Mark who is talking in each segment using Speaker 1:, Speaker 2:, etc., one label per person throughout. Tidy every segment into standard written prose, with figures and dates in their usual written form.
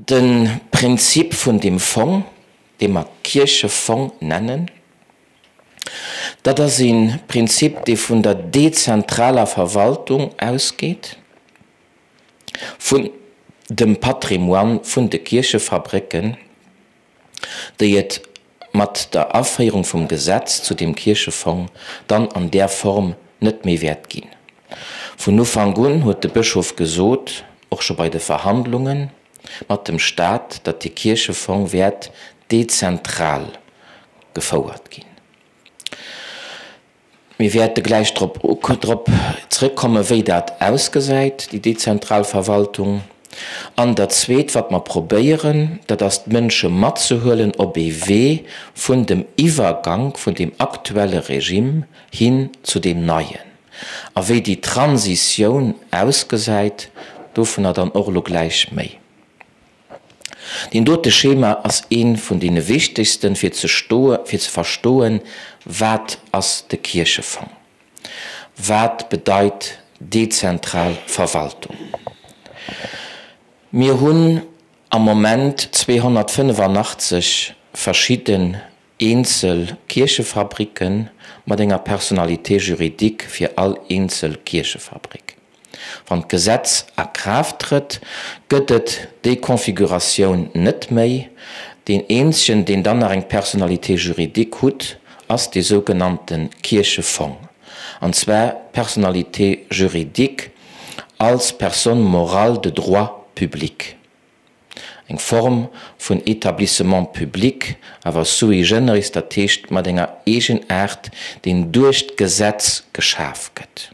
Speaker 1: De Prinzip vun deem Fong, dee mer Kierchefong nennen, dat ass e Prinzip, dee vun der dezentraler Verwaltung ausgeet, vun dem Patrimoine vun de Kierchefabrécken, déi et mat der Aféierung vum Gesetz zu deem Kierchefong dann an där Form net méi wäert ginn. Vun Ufank un huet de Bëschof gesot, och scho bei de Verhandlunge mat dem Stat, datt dee Kierchefong wäert dezentral gefouert ginn. Mir wäerte gläich drop drop zrëckkommen, wéi dat ausgesäit, déi dezentral Verwaltung. An dat Zweet, wat mer probéieren, dat ass d'Mënsche matzehuelen op ee Wee vun dem Iwwergank vun deem aktuelle Regime hin zu deem neien. A wéi déi Transitioun ausgesäit, dovunner dann och elo gläich méi. Deen dote Schema ass ee vun deene wichtegsten, fir ze stoe, fir ze verstoen, wat ass de Kierchefong, wat bedeit dezentral Verwaltung. Mir hunn am Moment 285 verschidden eenzel Kierchefabricken mat enger Personnalité juridique fir all eenzel Kierchefabrik. Wann d'Gesetz a Kraaft trëtt, gëtt et déi Configuratioun net méi. Deen eenzegen, deen dann nach eng Personnalité juridique hutt, ass dee sougenannte Kierchefong, an zwar d'Personnalité juridique als Personne morale de droit public, eng Form vun Établissement public, awer sui generis, dat heescht mat enger Eegenaart, deen duerch d'Gesetz geschaf gëtt.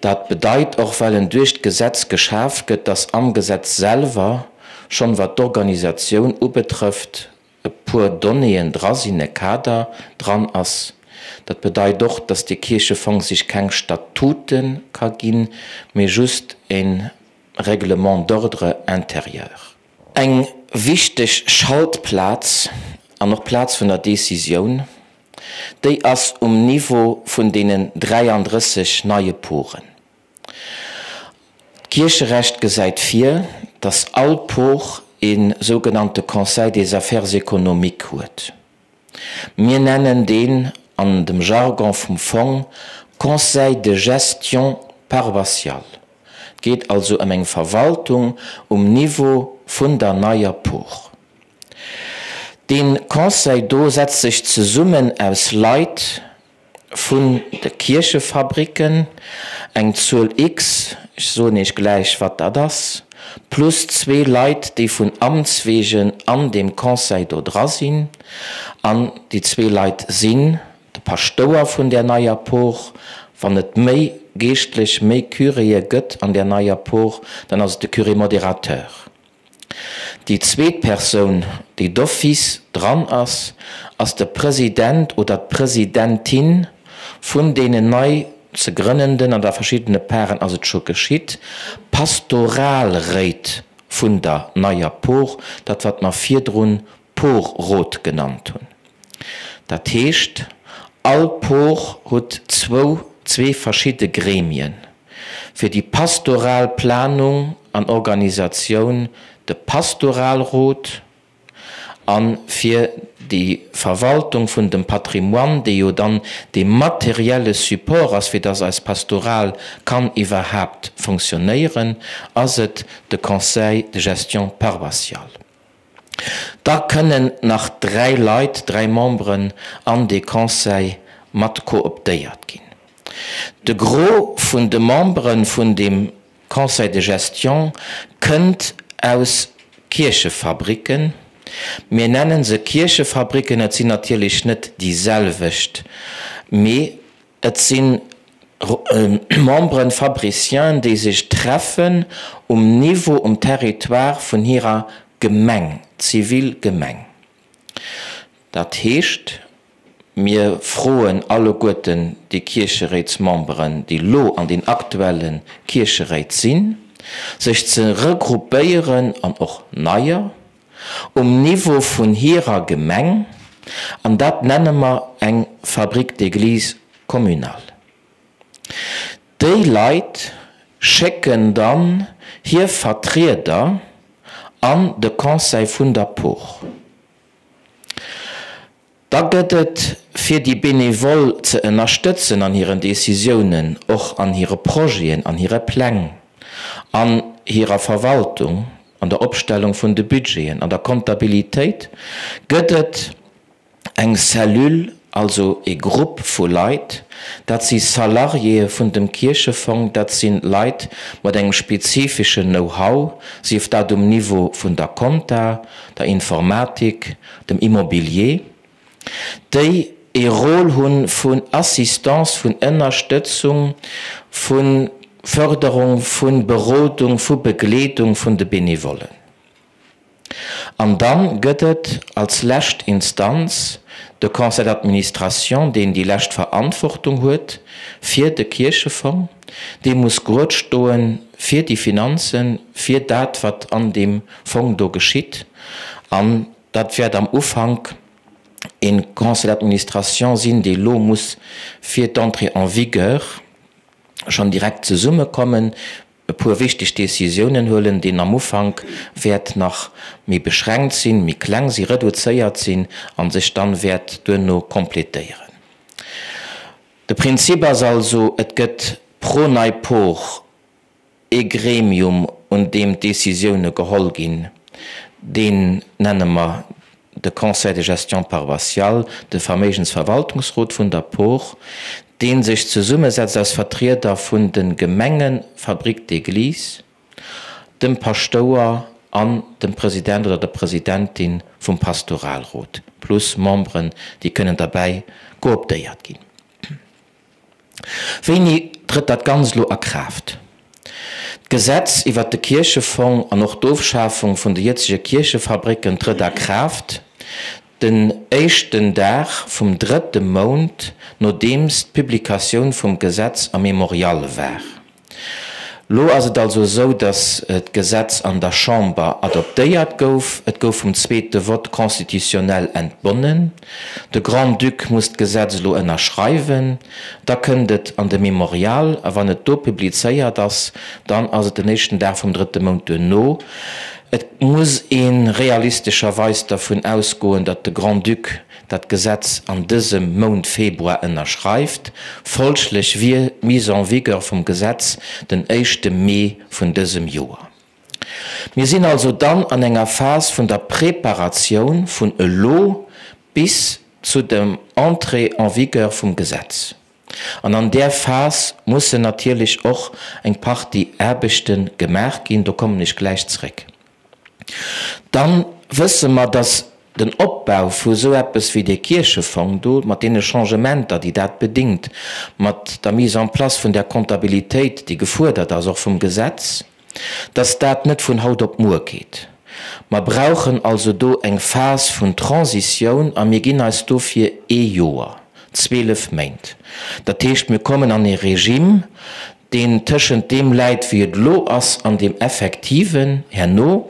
Speaker 1: Dat bedeit och, well en duerch d'Gesetz geschaf gëtt, dass am Gesetz selwer schonn, wat d'Organisatioun ubetrëfft, e puer Donnéeën dra sinn, e Kader dran ass. Dat bedeit och, dass dee Kierchefong sech keng Statute ka ginn, mee just e Règlement d'ordre intérieur. Eng wichteg Schaltplaz an och Plaz vun der Décisioun, déi ass um Niveau vun deenen 33 neie Poren. D'Kiercherecht gesäit vir, dass all Por ee sougenannte Conseil des affaires économiques huet. Mir nennen deen an dem Jargon vum Fong Conseil de gestion paroissiale. Et geet also ëm eng Verwaltung um Niveau vun der neier Por. Dee Conseil do setzt sech zesummen aus Leit vun de Kierchefabricken, eng Zuel X, ech soen Iech gläich wat dat ass, plus zwee Leit, déi vun Amts wegen an deem Conseil do dra sinn. An déi zwee Leit sinn de Paschtouer vun där neier Por. Wann et méi Geeschtlech, méi Curéë gëtt an där neier Por, dann ass et de Curé modérateur. Déi zweet Persoun, déi d'office dran ass, ass de President oder d'Presidentin vun deenen nei ze grënnenden, an a verschiddene Paren ass et scho geschitt, Pastoralréit vun der neier Por, dat wat mer virdrun Porrot genannt hunn. Dat heescht, all Por hutt zwou, zwee verschidde Gremien, fir déi pastoral Planung an Organisatioun de Pastoralrot a fir déi Verwaltung vun dem Patrimoine, dee jo dann dee materielle Support ass, fir dass eis Pastoral kann iwwerhaapt fonctionnéieren, ass et de Conseil de gestion paroissiale. Da kënnen nach 3 Leit, 3 Memberen an dee Conseil mat kooptéiert ginn. De Gros vun de Membere vun deem Conseil de gestion kënnt aus Kierchefabricken. Mir nennen se Kierchefabricken, et sinn natierlech net déi selwecht, mee Et si Memberen, Fabriciens, déi sech treffen um Niveau, um Territoire vun hirer Gemeng, zivil Gemeng. Dat heescht, mir froen alleguerten déi Kiercheréitsmemberen, déi elo an den aktuelle Kiercheréit sinn, sech ze regroupéieren an och neier, um Niveau vun hirer Gemeng, an dat nenne mer eng Fabrique d'église communale. Déi Leit schécken dann hir Vertrieder. an de Conseil vun der Por. Da gëtt et, fir déi Benevole ze ënnerstëtzen an hiren Décisiounen, och an hire Projeten, an hire Pläng, an hirer Verwaltung, an der Opstellung vun de Budgeten, an der Comptabilitéit, gëtt et eng Cellule, also e Grupp vu Leit, dat si Salariéë vun dem Kierchefong, dat si Leit mat engem spezifeschen Know-how, sief dat um Niveau vun der Compta, der Informatik, dem Immobilier, déi e Rôle hu vun Assistance, vun Ënnerstëtzung, vu Förderung, vu Berodung, vu Begleedung vun de Benevollen. An dann gëtt et als lescht Instanz de Conseil d'administration, deen déi lescht Verantwortung huet fir de Kierchefong, dee muss grued stoe fir déi Finanzen, fir dat, wat an deem Fong do geschitt. An dat wäert am Ufank e Conseil d'administration sinn, dee lo muss fir d'Entrée en vigueur schonn direkt zesummekommen, e puer wichteg Décisiounen huelen, deen am Ufank wäert nach méi beschränkt sinn, méi kleng sinn, reduzéiert sinn a sech dann wäert duerno complétéieren. De Prinzip ass also, et gëtt pro nei Por ee Gremium, un deem d'Décisioune geholl ginn, deen nenne mer de Conseil de gestion paroissial, de Verméigensverwaltungsrot vun der Por, dee sech zesummesetzt aus Vertrieder vun de Gemengen, Fabrique d'église, dem Paschtouer an dem President oder der Presidentin vum Pastoralrot, plus Memberen, déi kënnen derbäi kooptéiert ginn. Wéini trëtt dat Ganzt elo a Kraaft? D'Gesetz iwwert de Kierchefong an och d'Ofschafung vun de jëtzege Kierchefabrécken trëtt a Kraaft den éischten Dag vum drëtte Mount nodeems d'Publikatioun vum Gesetz am Mémorial war. Lo ass et also esou, datt d'Gesetz an der Chamber adoptéiert gouf. Et gouf vum zweete Vote constitutionnel entbonnen. De Grand-Duc muss d'Gesetz elo ënnerschreiwen. Da kënnt et an de Mémorial a wann et do publizéiert ass, dann ass et den éischten Dag vum drëtte Mount duerno. Et muss ee realistescherweis dervun ausgoen, datt de Grand-Duc dat Gesetz an dësem Mount Februar ënnerschreift. Folglech wier d'Mise en vigueur vum Gesetz den éischte Mee vun dësem Joer. Mir sinn also dann an enger Phas vun der Preparatioun vun elo bis zu der Entrée en vigueur vum Gesetz. An an där Phas mussen natierlech och eng Partie Aarbechte gemaach ginn, do kommen ech gläich zréck. Dann wësse mer, dass den Opbau vu esou eppes wéi dee Kierchefong do, mat deene Changementer, déi dat bedingt, mat der Mise en place vun där Comptabilitéit, déi gefuerdert ass, och vum Gesetz, dass dat net vun haut op muer geet. Mer brauchen also do eng Phas vun Transitioun a mir ginn eis dofir ee Joer, 12 Méint. Dat heescht, mir kommen an ee Regime, deen tëschent deem läit, wéi et elo ass, an deem effektiven herno,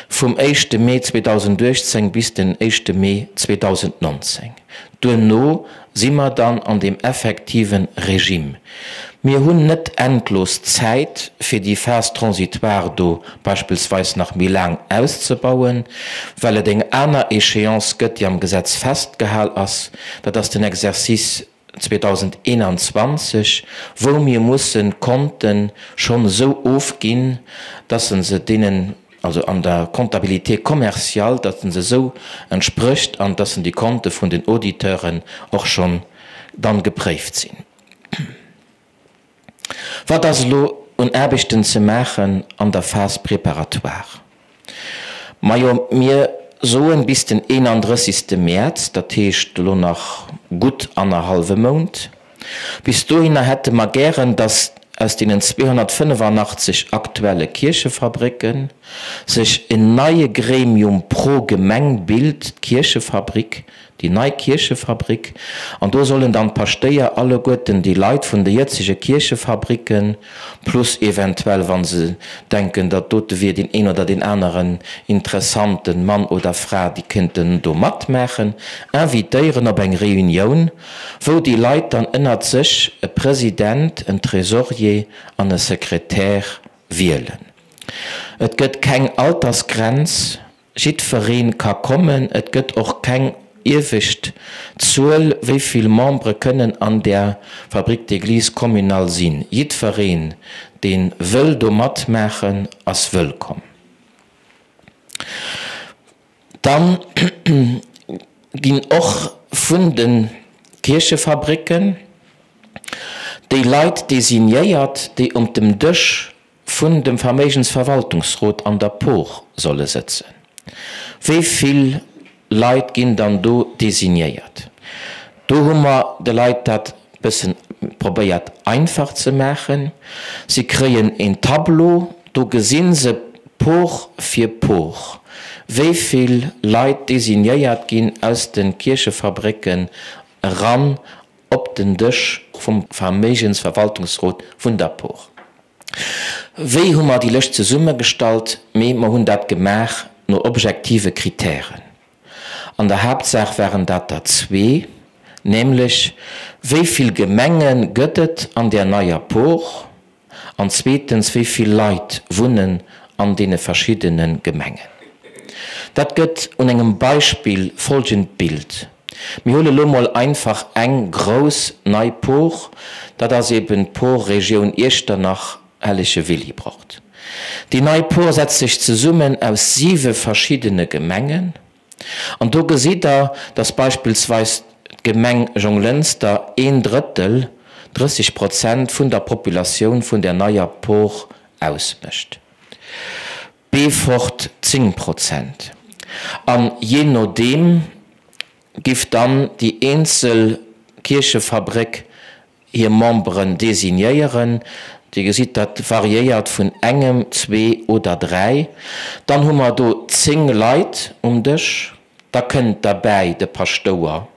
Speaker 1: vum éischte Mee 2018 bis den éischte Mee 2019. Duerno si mer dann an deem effektive Regime. Mir hunn net endlos Zäit, fir déi Phase transitoire do beispillsweis nach méi laang auszebauen, well et eng aner Échéance gëtt, déi am Gesetz festgehal ass, dat ass den Exercice 2021, wou mir mussen d'Konten schonn esou ofginn, dass se se deenen, also an der Comptabilité commerciale, dass se esou entsprécht an dass déi Konte vun den Auditeuren och schonn dann gepréift sinn. Wat ass elo un Aarbechten ze maachen an der Phase préparatoire? Majo, mir soen bis den 31. Mäerz, dat heescht elo nach gutt annerhallwe Mount. Bis dohinner hätte mer gären, datt aus deenen 285 aktuelle Kierchefabrécken sech en neie Gremium pro Gemeng bilt, d'Kierchefabrik, Déi nei Kierchefabrik, an do sollen dann d'Paschtéier alleguerten déi Leit vun de jëtzege Kierchefabriken, plus eventuell, wa se denken, dat dote wier deen een oder deen aneren interessante Mann oder Fra, déi kéinten do matmaachen, invitéieren op eng Reunioun, wou déi Leit dann ënnert sech e President, en Trésorier an e Sekretär wielen. Et gëtt keng Altersgrenz, jiddweree ka kommen. Et gëtt och keng iewescht Zuel, wéi vill Membere kënnen an där Fabrique d'église communale sinn. Jiddwereen, dee wëll do matmaachen, ass wëllkomm. Dann ginn och vun de Kierchefabrécken déi Leit designéiert, déi um dem Dësch vun dem Verméigensverwaltungsrot an der Por solle sëtzen. Wéi vill Leit ginn dann do designéiert? Do hu mer de Leit dat bëssen probéiert einfach ze maachen. Si kréien een Tableau, do gesi se Por fir Por, wéi vill Leit designéiert ginn aus de Kierchefabrécken eran op den Dësch vum Verméigensverwaltungsrot vun der Por. Wéi hu mer déi Lëscht zesummegestallt? Mee mer hunn dat gemaach no objektive Kritären. An der Haaptsaach waren dat der zwee, nämlech, Wéi vill Gemenge gëtt et an där neier Por? An zweetens, wéi vill Leit wunnen an deene verschiddene Gemengen? Dat gëtt un engem Beispill folgend Bild. Mir huele lo mol einfach eng grouss nei Por, dat ass eben d'Por-Regioun Iechternach, Hellege Willibrord. Déi nei Por setzt sech zesummen aus siwe verschiddene Gemengen. An do gesitt Der, dass beispillsweis d'Gemeng Jonglënster een Drëttel, 30 Prozent, vun der Populatioun vun där neier Por ausmécht, Beefort 10 Prozent. An jee nodeem giff dann déi eenzel Kierchefabréck hir Memberen designéieren. Dir gesitt, dat variéiert vun engem, zwee oder dräi. Dann hu mer do 10 Leit um Dësch. Da kënnt derbäi de Paschtouer,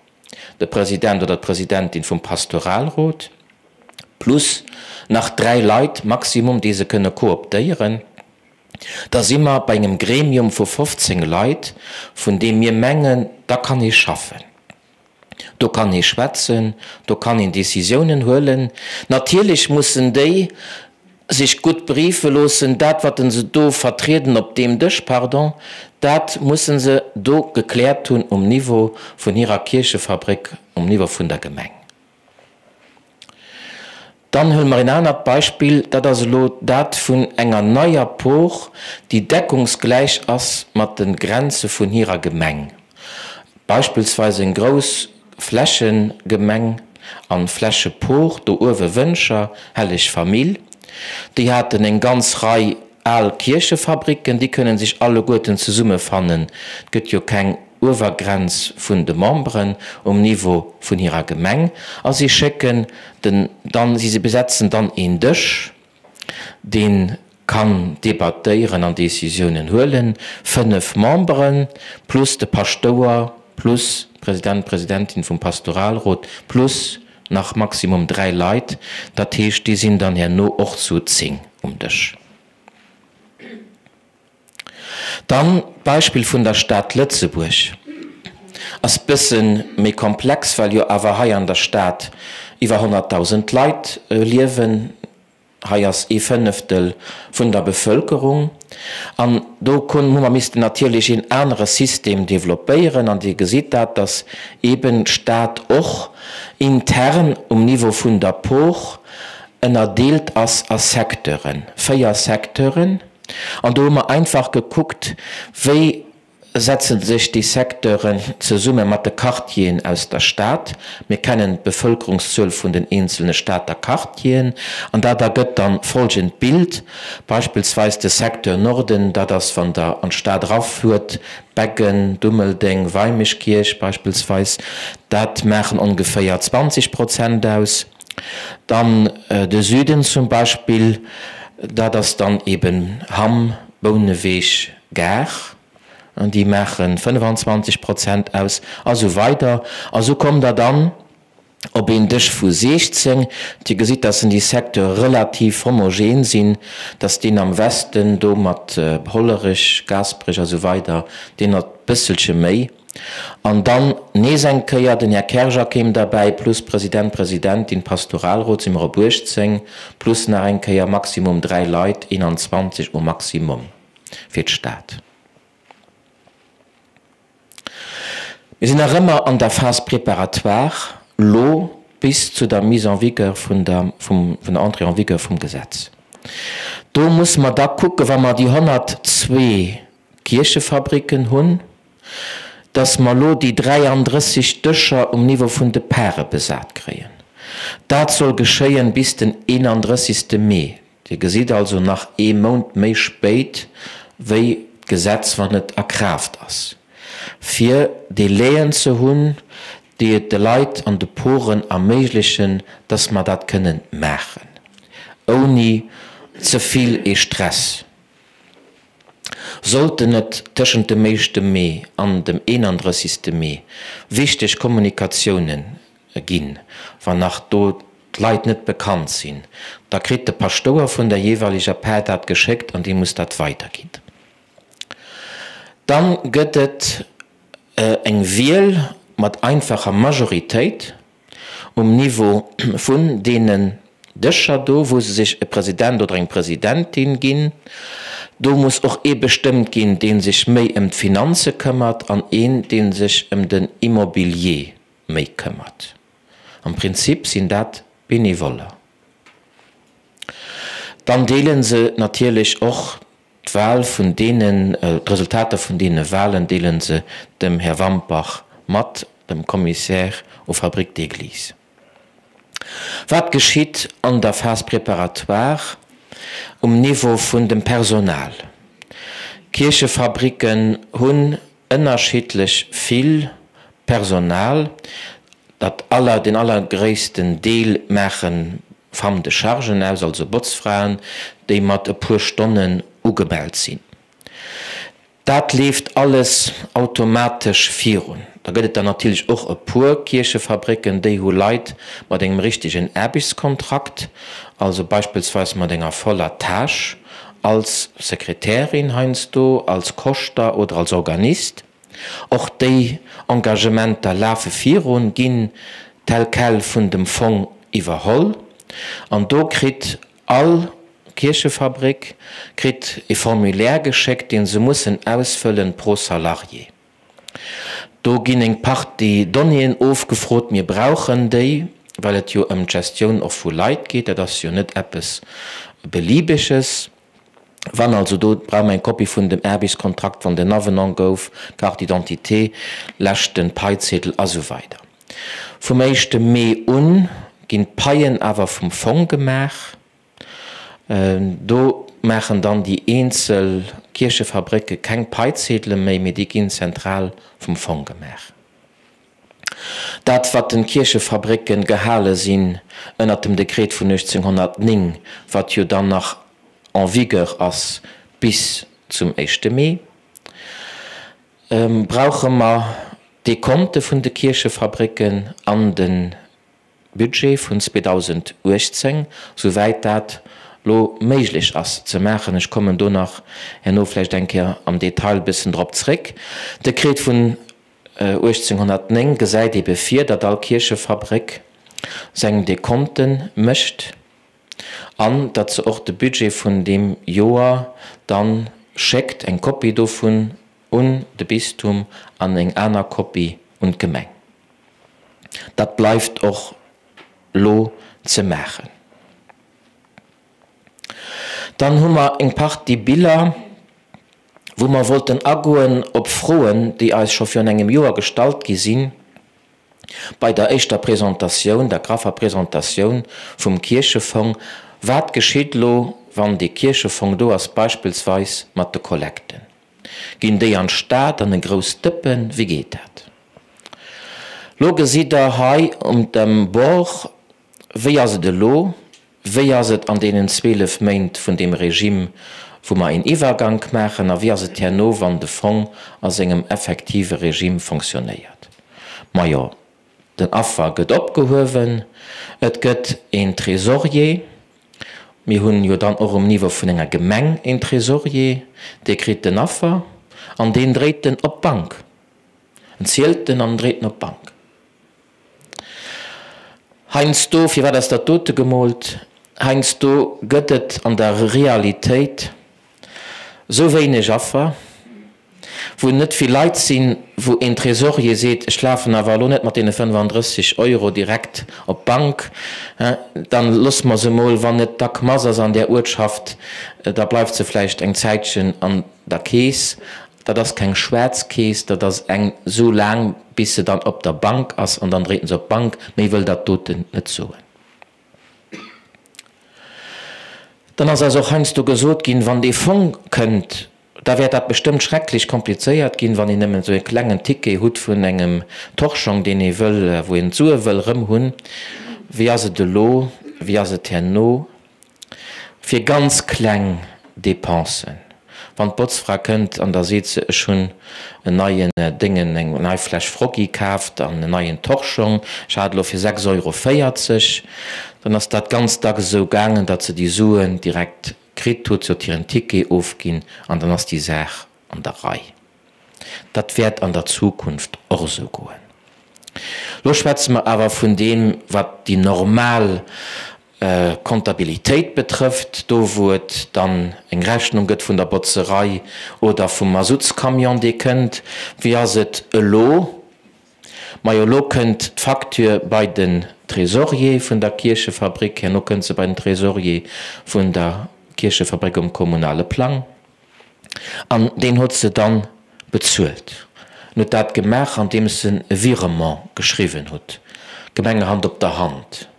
Speaker 1: de President oder d'Presidentin vum Pastoralrot, plus nach dräi Leit maximum, déi se kënne kooptéieren. Da si mer bei engem Gremium vu 15 Leit, vun deem mir mengen, da kann ee schaffen. Do kann ee schwätzen, do kann een Décisiounen huelen. Natierlech mussen déi sech gutt briefe loossen. Dat, wat se do vertrieden op deem Dësch, pardon, dat musse se do gekläert hunn um Niveau vun hirer Kierchefabréck, um Niveau vun der Gemeng. Dann huele mer een anert Beispill, dat ass elo dat vun enger neier Por, déi deckungsgläich ass mat de Grenze vun hirer Gemeng. Beispillsweis eng grouss Flächegemeng an Flächepor, do uewe Wëncher, Helleg Famill, déi haten eng ganz Rei al Kierchefabricken, déi kënnen sech alleguerten zesummefannen, et gëtt jo keng Uewergrenz vun de Memberen um Niveau vun hirer Gemeng a si schécken den dann, si besetzen dann een Dësch, dee kann debattéieren an Décisiounen huelen, 5 Membere plus de Paschtouer plus President, Presidentin vum Pastoralrot plus nach maximum 3 Leit, dat heescht déi sinn dann herno och zu 10 um Dësch. Dann d'Beispill vun der Stad Lëtzebuerg ass bësse méi komplex, well jo awer hei an der Stad iwwer 100.000 Leit liewen. Hei ass ee Fënneftel vun der Bevëlkerung. An do hu mer missten natierlech een anere System developpéieren. An Dir gesitt dat, dass eeben d'Stad och intern um Niveau vun der Por ënnerdeelt ass a Secteuren, véier Secteuren. An do hu mer einfach gekuckt, wéi setze sech déi Secteuren zesumme mat de Quartieren aus der Stad. Mir kennen d'Bevëlkerungszuel vun den eenzelne Stater Quartieren an dat ergëtt dann folgend Bild, beispillsweis de Secteur Norden, dat ass wann Der an d'Stad erafuert, Beggen, Dummeldeng, Weimeschkierch beispillsweis, dat maachen ongeféier 20 Prozent aus. Dann de Süden zum Beispill, dat ass dann eben Hamm, Bouneweg, Gare, déi maache 25 Prozent aus a sou weider. A sou kommt Der dann op een Dësch vu 16. Dir gesitt, dass déi Secteure relativ homogen sinn, dass deen am Westen do mat Hollerech, Gaasperech a sou weider, deen hat bësselche méi. An dann. nees eng Kéier den Här Kerger kéim derbäi, plus President, Presidentin, Pastoralrot, si mer op 18, plus nach eng Kéier maximum 3 Leit, 21 um Maximum fir d'Stad. Mir sinn nach ëmmer an der Phase préparatoire lo bis zu der Mise en vigueur vun der, vum, vun der Entrée en vigueur vum Gesetz. Do musse mer da kucken, wa mer déi 102 Kierchefabricken hunn, dass mer lo déi 33 Dëscher um Niveau vun de Pare besat kréien. Dat soll geschéien bis den 31. Mee. Dir gesitt also nach ee Mount méi spéit wéi d'Gesetz, wann et a Kraaft ass, fir Délaiën ze hunn, déi et de Leit an de Poren erméiglechen, dass mer dat kënnen maachen, ouni ze vill ee Stress. Sollten et tëschent dem éischte Mee an dem 31. Mee wichteg Kommunikatiounen ginn, wann nach do d'Leit net bekannt sinn, da kritt de Paschtouer vun der jeeweileger Par dat geschéckt an dee muss dat weiderginn. Dann gëtt et eng Wiel mat einfacher Majoritéit um Niveau vun deenen Dëscher do, wou se sech e President oder eng Presidentin ginn. Do muss och ee bestëmmt ginn, dee sech méi ëm d'Finanze këmmert an een, dee sech ëm den Immobilier méi këmmert. Am Prinzip sinn dat Benevoller. Dann deele se natierlech och d'Wahl vun deenen, d'Resultater vun deene Wahlen deele se dem Här Wampach mat, dem Commissaire aux fabriques d'églises. Wat geschitt an der Phase préparatoire um Niveau vun dem Personal? D'Kierchefabricken hunn ënnerschiddlech vill Personal, dat aller, deen allergréissten Deel maache Femmes de chargen aus, also Botzfraen, déi mat e puer Stonnen ugemellt sinn. Dat leeft alles automatesch virun. Da gëtt et der natierlech och e puer Kierchefabrécken, déi hu Leit mat engem richtegen Aarbechtskontrakt, also beispillsweis mat enger voller Tâche als Sekretärin heiansdo, als Koschter oder als Organist. Och déi Engagementer lafe virun, ginn tel quel vun dem Fong iwwerholl an do kritt All Kierchefabrik kritt e Formulaire geschéckt, dee se mussen ausfëllen pro Salarié. Do ginn eng Partie Donnéeën ofgefrot. Mir brauchen déi, well et jo ëm d'Gestioun och vu Leit geet. Dat ass jo net eppes Belibeges. Wann also do brauche mer eng Kopie vun dem Aarbechtskontrakt, wann den Avenant gouf, Carte d'identité, leschten Paiziedel a sou weider. Vum éischte Mee un ginn d'Paien awer vum Fong gemaach. Do maachen dann déi eenzel Kierchefabrécke keng Paizedele méi, mee déi ginn zentral vum Fong gemaach. Dat wat den Kierchefabrécke gehale sinn ënnert dem Dekret vun 1809, wat jo dann nach en vigueur ass bis zum éischte Mee, brauche mer d'Dekonte vun de Kierchefabrécken an de Budget vun 2018, souwäit dat lo méiglech ass ze maachen. Ech kommen do nach herno vläicht eng Kéier am Detail e bëssen drop zréck. D'Dekret vun 1809 gesäit ebe vir, datt all Kierchefabréck seng Dekonte mécht. An datt se och de Budget vun deem Joer dann schéckt, eng Kopie dovun un de Bistum an eng aner Kopie un d'Gemeng. Dat bleift och lo ze maachen. Dann hu mer eng Partie Biller, wou mer wollten agoen op Froen, déi eis scho virun engem Joer gestallt gi sinn. Bei der éischter Presentatioun, der graffer Presentatioun vum Kierchefong, wat geschitt elo, wann dee Kierchefong do ass, beispillsweis mat de Kollekten? Ginn déi an d'Stad, an e grousst Dëppen? Wéi geet dat? Lo gesitt Der hei um dem Bord, wéi ass et elo, wéi ass et an deenen 12 Méint vun deem Regime, wou mer een Iwwergank maachen, a wéi ass et herno, wann de Fong a sengem effektive Regime fonctionnéiert. Majo, den Affer gëtt opgehuewen, et gëtt een Trésorier, mir hunn jo dann och um Niveau vun enger Gemeng een Trésorier, dee kritt den Affer an deen dréit en op d'Bank. En zielt en an en dréit en op d'Bank. Heiansdo, firwat ass dat dote gemoolt? Heiansdo gëtt et an der Realitéit esou wéineg Affer, wou net vill Leit sinn, wou een Trésorier seet, ech lafen awer elo net mat deene 35 Euro direkt op d'Bank, dann loosse mer se emol, wann net dack Mass ass an där Uertschaft, da bleift se vläicht eng Zäitchen an der Keess. Dat ass keng schwaarz Keess, dat ass eng esou laang, bis se dann op der Bank ass an dann dréit en se op d'Bank. Méi wëll dat doten net soen. Dann ass eis och heiansdo gesot ginn, wann dee Fong kënnt, da wäert dat bestëmmt schrecklech komplizéiert ginn, wann een nëmmen esou e klengen Ticket hutt vun engem Torschong, deen ee wëll, wou een d'Sue wëll erëm hunn. Wéi ass et elo, wéi ass et herno? Fir ganz kleng Dépensen. Wann d'Botzfra kënnt an da seet se, ech hunn en neien Déngen, eng nei Fläsch Froggy kaaft an en neien Torschong, ech hat elo fir 6 Euro 40, dann ass dat ganz dacks esou gaangen, datt se déi Suen direkt kritt hutt, se huet hiren Ticket ofginn an dann ass déi Saach an der Rei. Dat wäert an der Zukunft och esou goen. Lo schwätze mer awer vun deem, wat déi normal Comptabilitéit betrëfft, do wou et dann eng Rechnung gëtt vun der Botzerei oder vum Masutscamion, dee kënnt. Wéi ass et elo? Majo, elo kënnt d'Facture bei den Trésorier vun der Kierchefabrik, herno kënnt se bei den Trésorier vun der Kierchefabrik um kommunale Plang. An deen huet se dann bezuelt. En huet dat gemaach, andeems en e Virement geschriwwen hutt, Gemengehand op der Hand.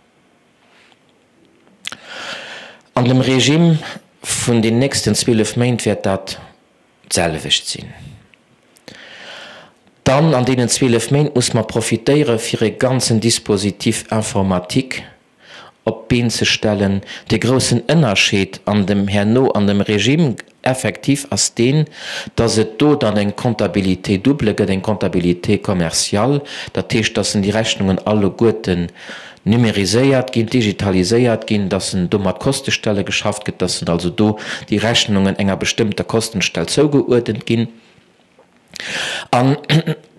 Speaker 1: An dem Regime vun den nächsten 12 Méint wäert dat d'selwecht sinn. Dann an deenen 12 Méint muss mer profitéiere fir e ganzen Dispositif informatique op d'Been ze stellen. De groussen Ënnerscheed an dem herno an dem Regime effectif ass deen, dass et do dann eng Comptabilité double gëtt, eng Comptabilité commerciale, dat heescht, dass en déi Rechnungen alleguerten numériséiert ginn, digitaliséiert ginn, dass en do mat Kostestelle geschafft gëtt, dass en also do déi Rechnungen enger bestëmmter Kostenstell zougeuerdent ginn. An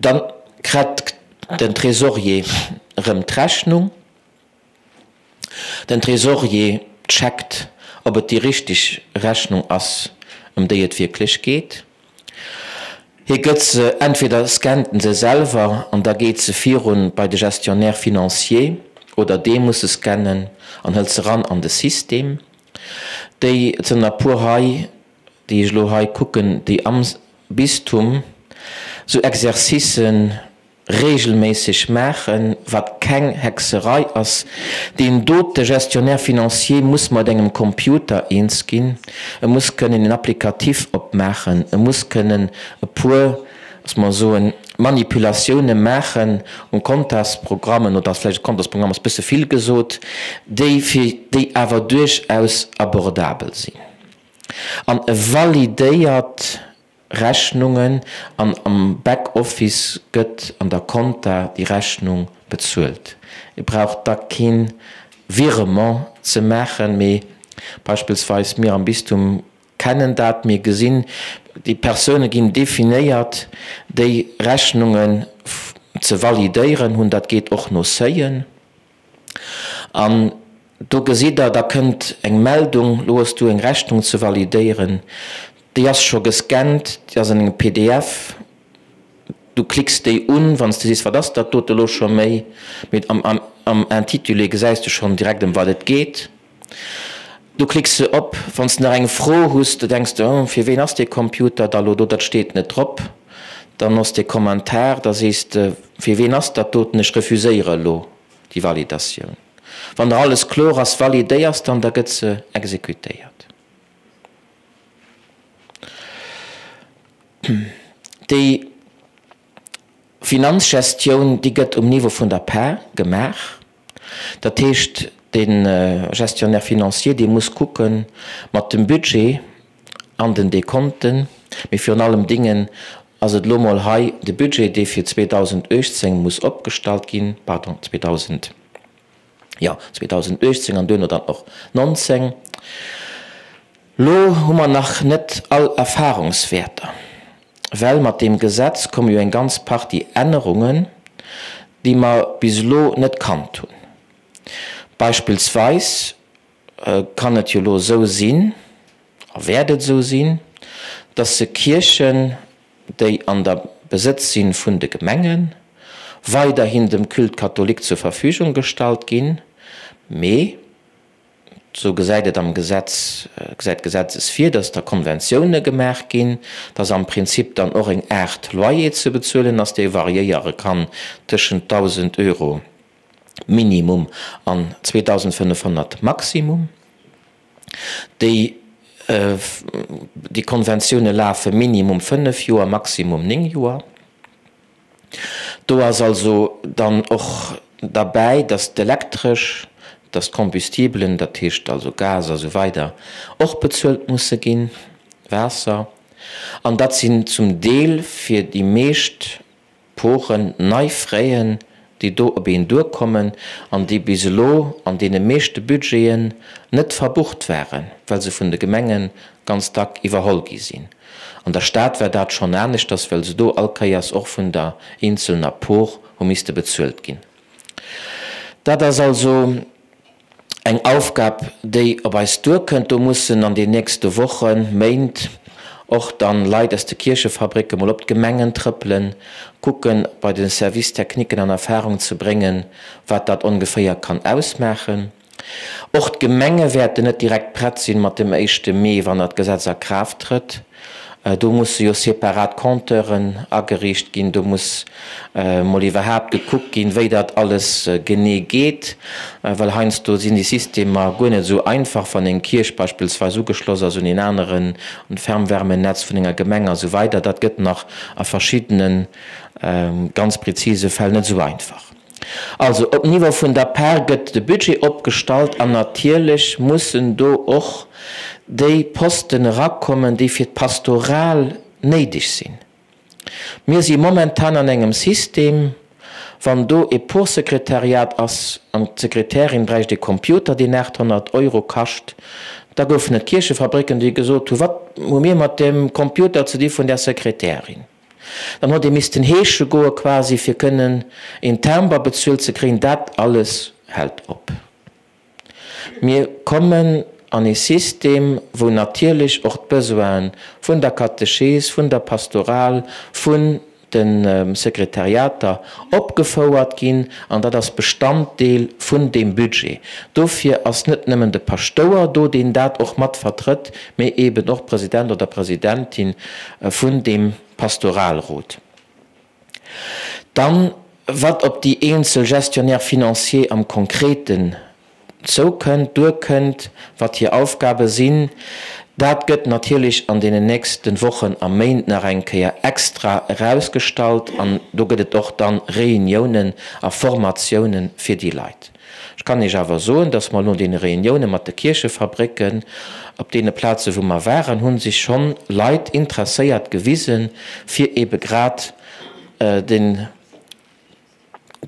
Speaker 1: da kritt den Trésorier erëm d'Rechnung. Den Trésorier checkt, ob et déi richteg Rechnung ass, ëm déi et wierklech geet. Hie gëtt se, entweder scannt en se selwer an da geet se virun bei de Gestionnaire financier, oder dee muss se scannen an hëlt se ran an de System. Déi, et sënn der e puer hei, déi ech elo hei kucken, déi am Bistum sou Exercicen regelméisseg maachen, wat keng Hexerei ass. Deen dote Gestionnaire financier muss mat engem Computer eens ginn, e muss kënnen en Applicatif opmaachen, e muss kënnen e puer, lass mer soen, Manipulatioune maachen un Kontasprogrammen, oder vläicht Kontasprogramm ass e bësse vill gesot, déi fir déi awer duerchaus abordabel sinn. An e validéiert Rechnungen an am Back Office gëtt an der Compta déi Rechnung bezuelt. Dir braucht da keen Virement ze maachen, mee beispillsweis mir am Bistum kennen dat, mir gesinn, déi Persoune ginn definéiert, déi Rechnungen ze validéieren hunn, dat geet och no Seuillen. An do gesitt Der, da kënnt eng Meldung, Lo hues du eng Rechnung ze validéieren. Déi ass scho gescannt, déi ass an engem pdf. Du klicks déi un, wann s de sees, Wat ass dat dote lo scho méi? Mee am Intitulé gesäis de schonn direkt, ëm wat et geet. Du klicks se op. Wann s de nach eng Fro hues, da denks de, Oh, fir ween ass dee Computer da lo do? Dat steet net drop. Dann hues de e Kommentar, da sees de, Fir ween ass dat doten? Ech refuséiere elo déi Validatioun. Wann der alles kloer ass, validéiers de an da gëtt se exekutéiert. Déi Finanzgestioun, déi gëtt um Niveau vun der Par gemaach. Dat heescht, de Gestionnaire financier, dee muss kucke mat dem Budget an den Dekonten, mee virun allem Dingen ass et elo mol hei de Budget, dee fir 2018 muss opgestallt ginn, pardon, 2000, jo, 2018 an duerno dann och 19. Elo hu mer nach net all Erfahrungswäerter. Well mat deem Gesetz komme jo eng ganz Partie Ännerungen, déi mer bis elo net kannt hunn. Beispillsweis kann et jo elo esou sinn, a wäert et esou sinn, dass se Kierchen, déi an der Besëtz si vun de Gemengen, weiderhin dem Culte catholique zur Verfügung gestallt ginn, mee Esou gesäit et am Gesetz, gesäit d'Gesetz es vir, dass da Konventioune gemaach ginn, dass am Prinzip dann och eng Aart Loyer ze bezuelen ass, dee variéiere kann tëschent 1.000 Euro Minimum an 2.500 Maximum. Déi, déi Konventioune lafe Minimum fënnef Joer, Maximum néng Joer. Do ass also dann och derbäi, dass d'Elektresch, dass d'Combustibelen, dat heescht also Gas a sou weider, och bezuelt musse ginn, Waasser. An dat sinn zum Deel fir déi meescht Poren nei Fräen, déi do op een duerkommen an déi bis elo an deene meeschte Budgeten net verbucht waren, well se vun de Gemenge ganz dack iwwerholl gi sinn. An der Stad war dat schonn aneschters, well se do all Kéiers och vun der eenzelner Por hu misste bezuelt ginn. Dat ass also eng Aufgab, déi op eis duerkënnt. Do mussen an den nächste Wochen, Méint och dann Leit aus de Kierchefabricke mol op d'Gemengen trëppelen, kucken, bei de Services techniquen an Erfahrung ze bréngen, wat dat ongeféier kann ausmaachen. Och d'Gemenge wäerten net direkt prett sinn mat dem éischte Mee, wann dat Gesetz a Kraaft trëtt. Do musse jo separat Compteuren ageriicht ginn, do muss mol iwwerhaapt gekuckt ginn, wéi dat alles genee geet, well heiansdo sinn déi Systemer guer net esou einfach, wann eng Kierch beispillsweis ugeschloss ass un een aneren Fernwärmenetz vun enger Gemeng a sou weider. Dat gëtt nach a verschiddene ganz prezise Fäll net esou einfach. Also op Niveau vun der Par gëtt de Budget opgestallt an natierlech mussen do och déi Posten erakommen, déi fir d'Pastoral néideg sinn. Mir si momentan an engem System, wann do e Porsekretariat ass an d'Sekretärin bräicht e Computer, deen 800 Euro kascht, da goufen et Kierchefabricken, déi gesot hu, Wat hu mir mat deem Computer ze di vun där Sekretärin? Dann huet ee missten heesche goe quasi fir kënnen een Timber bezuelt ze kréien. Dat alles hält op. Mir kommen an ee System, wou natierlech och d'Besoine vun der Katechees, vun der Pastoral, vun de Sekretariater opgefouert ginn an dat ass Bestanddeel vun deem Budget. Dofir ass net nëmmen de Paschtouer do, deen dat och mat vertrëtt, mee eeben och President oder Presidentin vun deem Pastoralrot. Dann, wat op déi eenzel Gestionnaires financiers am Konkreten zoukënnt, duerkënnt, wat hir Aufgabe sinn, dat gëtt natierlech an deenen nächste Wochen a Méint nach eng Kéier extra erausgestallt an do gëtt et och dann Reuniounen a Formatiounen fir déi Leit. Ech kann Iech awer soen, dass mer no deene Reunioune mat de Kierchefabrécken, op deene Plaze wou mer waren, hu sech schonn Leit interesséiert gewisen, fir ebe grad den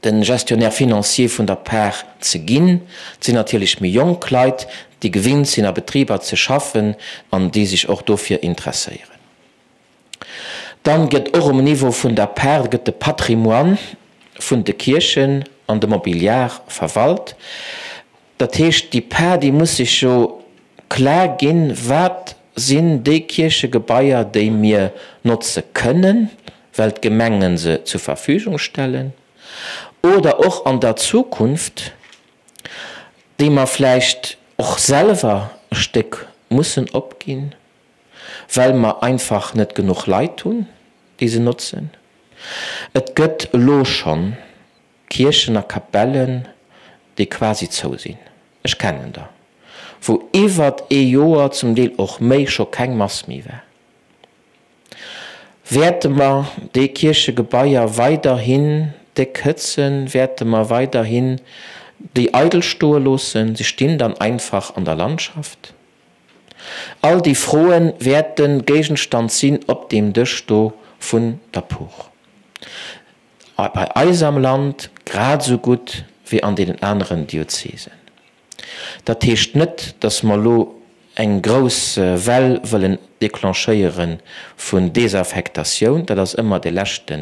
Speaker 1: de Gestionnaire financier vun der Par ze ginn. Et sinn natierlech méi jonk Leit, déi gewinnt sinn a Betriber ze schaffen an déi sech och dofir interesséieren. Dann gëtt och um Niveau vun der Par gëtt de Patrimoine vun de Kierchen an de Mobiliar verwalt. Dat heescht, déi Par, déi muss sech jo klar ginn, wat sinn déi Kierchegebaier, déi mir notze kënnen, well d'Gemengen se zur Verfügung stellen, oder och an der Zukunft, déi mer vläicht och selwer e Stéck mussen opginn. well mer einfach net genuch Leit hunn, déi se notzen. Et gëtt elo schonn Kierchen a Kapellen, déi quasi zou sinn. Ech kennen der, wou iwwert ee Joer, zum Deel och méi, scho keng Mass méi war. Wäerte mer déi Kierchegebaier weiderhin déck hëtzen? Wäerte mer weiderhin déi eidel stoe loossen? Se stinn dann einfach an der Landschaft. All déi Froe wäerte Géigenstand sinn op deem Dësch do vun der Por. Bei eis am Land grad esou gutt wéi an deenen aneren Diözesen. Dat heescht net, datt mer elo. eng grouss Well wëllen declenchéiere vun Desaffektatioun, dat ass ëmmer de leschte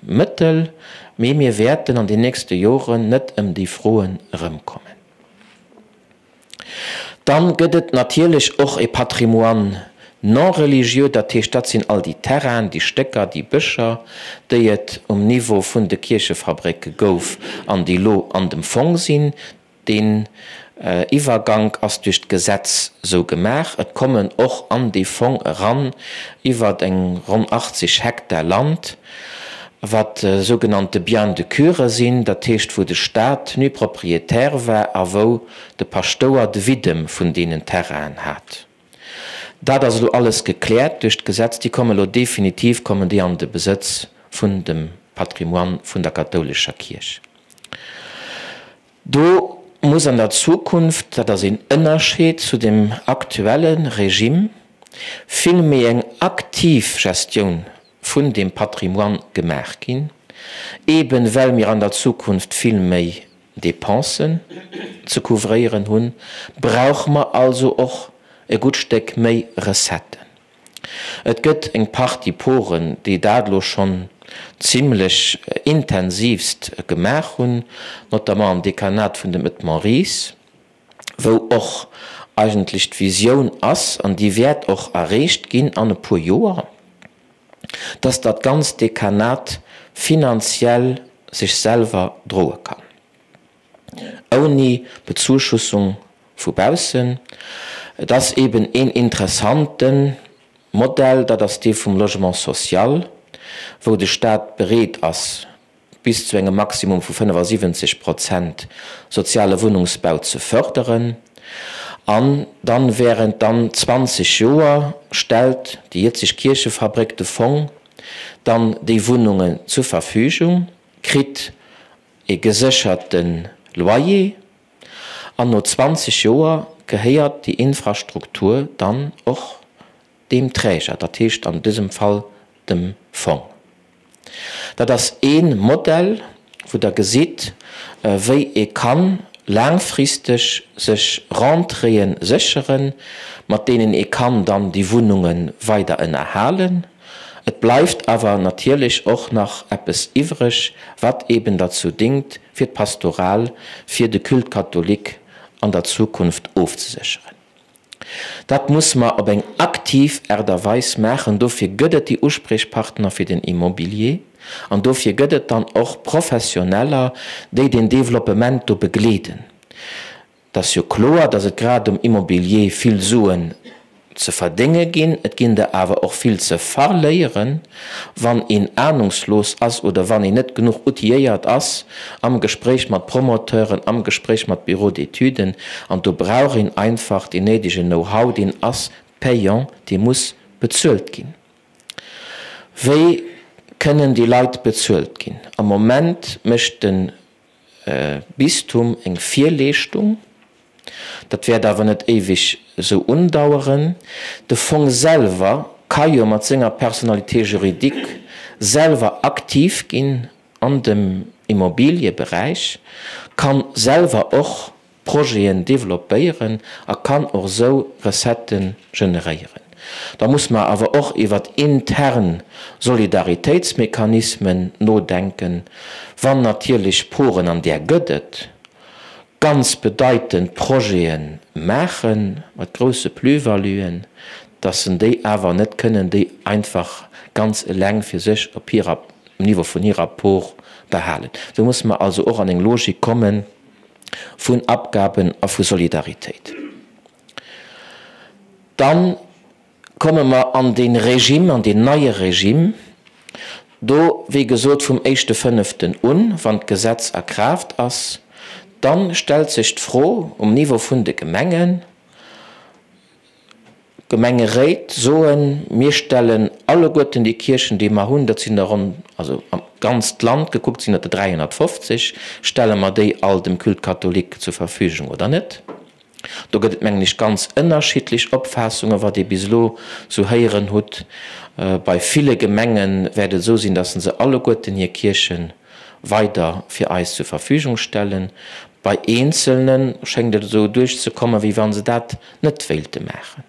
Speaker 1: Mëttel, mee mir wäerten an den nächste Joren net ëm déi Froen erëmkommen. Dann gëtt et natierlech och e Patrimoine non religieux, dat heescht, dat sinn all déi Terrainen, déi Stécker, déi Bëscher, déi et um Niveau vun de Kierchefabrécke gouf an déi elo an dem Fong sinn. Deen Iwwergank ass duerch d'Gesetz sou gemaach. Et kommen och an dee Fong eran iwwer eng ronn 80 Hektar Land, wat sougenannte Biens de cure sinn, dat heescht wou de Staat nu-propriétaire war a wou de Paschtouer de Widdem vun deenen Terrainen hat. Dat ass elo alles gekläert duerch d'Gesetz. Déi kommen elo definitiv kommen déi an de Besëtz vun dem Patrimoine vun der kathoulescher Kierch. Do muss an der Zukunft, dat ass een Ënnerscheed zu dem aktuelle Regime, vill méi eng aktiv Gestioun vun deem Patrimoine gemaach ginn, eeben well mir an der Zukunft vill méi Dépensen ze couvréieren hunn, brauche mer also och e gutt Stéck méi Recetten. Et gëtt eng Partie Poren, déi dat elo schonn zimlech intensivst gemaach hunn, notamment am Dekanat vun dem Edmond Ries, wou och eigentlech d'Visioun ass, an déi wäert och erreecht ginn an e puer Joer, dass dat ganzt Dekanat finanziell sech selwer droe kann. Ouni Bezuschussung vu baussen. Et ass eben een interessante Modell, dat ass dee vum Logement social, wou de Stat bereet ass, bis zu engem Maximum vu 75 Prozent soziale Wunnungsbau ze förderen. An dann während dann 20 Joer stellt déi jëtzeg Kierchefabréck, de Fong, dann déi Wunnungen zur Verfügung, kritt e gesécherte Loyer an no 20 Joer gehéiert déi Infrastruktur dann och deem Träger, dat heescht an dësem Fall dem Fong. Dat ass ee Modell, wou Der gesitt, wéi ee ka laangfristeg sech Rentréeë sécheren, mat deenen ee kann dann déi Wunnunge weider ënnerhalen. Et bleift awer natierlech och nach eppes iwwreg, wat eben derzou dingt, fir d'Pastoral, fir de Culte catholique an der Zukunft ofzesécheren. Dat muss mer op eng aktiv Aart a Weis maachen. Dofir gëtt et déi Uspriechpartner fir den Immobilier an dofir gëtt et dann och Professioneller, déi deen Développement do begleeden. Et ass jo kloer, datt et grad um Immobilier vill Suen ze verdénge ginn. Et ginn der awer och vill ze verléieren, wann een ahnungslos ass oder wann een net genuch outilléiert ass am Gespréich mat Promoteuren, am Gespréich mat Bureaux d'études. An do brauch een einfach deen néidegen Know-how, deen ass payant, dee muss bezuelt ginn. Wéi kënnen déi Leit bezuelt ginn? Am Moment mécht de Bistum eng Virleeschtung. Dat wäert awer net éiweg esou undaueren. De Fong selwer ka jo mat senger Personnalité juridique selwer aktiv ginn an dem Immobilieberäich, ka selwer och Projeten developpéieren a kann och esou Recettë generéieren. Da muss mer awer och iwwert intern Solidaritéitsmechanismen nodenken, wann natierlech Poren, an där gëtt et, ganz bedeitend Projete maache mat grousse Plus-valuen, dass se déi awer net kënnen déi einfach ganz eleng fir sech op hirer, um Niveau vun hirer Por behalen. Do musse mer also och an eng Logik kommen vun Abgaben a vu Solidaritéit. Dann komme mer an dee Regime, an deen neie Regime do, wéi gesot, vum éischte Fënneften un, wann d'Gesetz a Kraaft ass, dann stellt sech d'Fro um Niveau vun de Gemengen, D'Gemengeréit soen, mir stellen alleguerten déi Kierchen, déi mer hunn, dat sinn der ronn, also am ganzt Land gekuckt sinn dat der 350, stelle mer déi all dem Culte catholique zur Verfügung oder net? Do gëtt et, mengen ech, ganz ënnerschiddlech Opfaassungen, wat ee bis elo sou héieren hutt. Bei ville Gemenge wäert et esou sinn, datt se alleguerten hir Kierche weider fir eis zur Verfügung stellen. Bei Eenzelne schéngt et esou duerchzekommen, wéi wa se dat net wéilte maachen.